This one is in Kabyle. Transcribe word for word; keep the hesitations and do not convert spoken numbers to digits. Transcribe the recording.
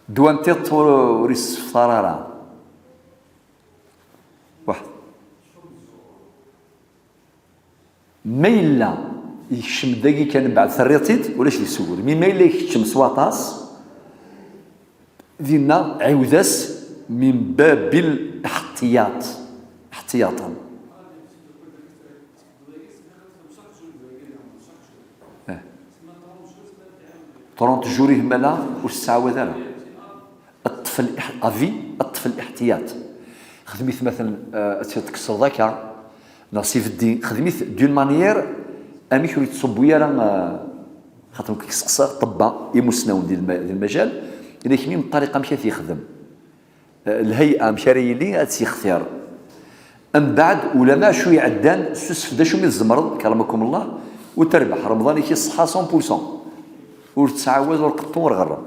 Ddwa n tiṭ ur issefṭar ara. Waḥed. Ma yella yekcem dagi kan, mbeɛd terriḍ-t-id, ulac di ssugur. Mi ma yella yekcem s waṭas, dinna ɛiwed-as min babil iḥtiyaṭ, iḥtiyaṭan. Eh. Trente jours ihmala ur tettɛawad ara. Ṭṭef al-, avi, ṭṭef al-iḥtiyat. Xdem-it, matalan, eh, ad tt-id-tekkseḍ akka, neɣ s ibeddi, xdem-it d'une manière amek ur yettṣubbu ara, eh, xaṭer nekk seqsaɣ ṭṭebba, imusnawen di lma-, di lmajal, ila kmi ṭṭariqa amek ad t-yexdem. Eh, lhay'a amek ara yili, ad tt-yextir. Mbeɛd, ulama acu iɛeddan, susef d acu mi tzemreḍ, karamakum Allah, u terbeḥ. Remḍan-ik iṣeḥḥa cent pour cent. Ur tettɛawad, ur qeṭṭu, ur ɣerrem.